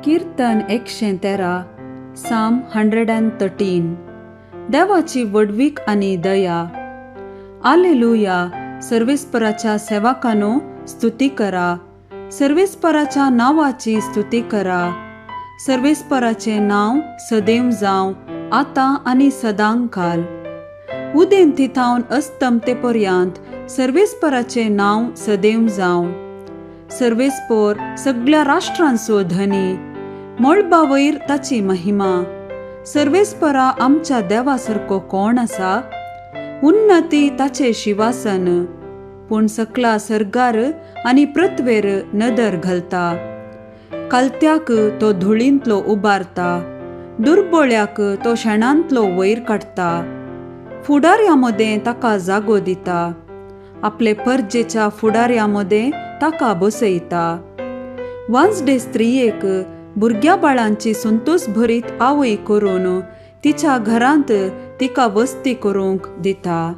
किर्तन 113, साम 113. देवाची व्हडवीक आनी दया. आलेलुया. सर्वेस्पराच्या सेवकांनो स्तुती करा, सर्वेस्पराच्या नांवाची स्तुती करा. सर्वेस्पराचें नांव सदैव जावं, आतां आनी सदांकाल. उदेंती थावन अस्तमते पर्यंत सर्वेस्पराचें नांव सदैव जावं. सर्वेस्पर सगळ्या राष्ट्रांचो धनी, मळबा वयर ताची महिमा. सर्वेस्परा आमच्या देवा सारको कोण आसा? उन्नती ताचें शिवासन, पूण सकला सर्गार आनी पृथ्वेर नदर घालता. कालत्याक तो धुळींतलो उबारता, दुर्बोळ्याक तो शेणांतलो वयर काडटा. फुडाऱ्या मदें ताका जागो दिता, आपले परजेच्या फुडाऱ्या मदें ताका बसयता. वांजडे स्त्रियेक भुरग्या बाळांची संतोष भरीत आवय करून तिच्या घरांत तिका वस्ती करूंक दिता.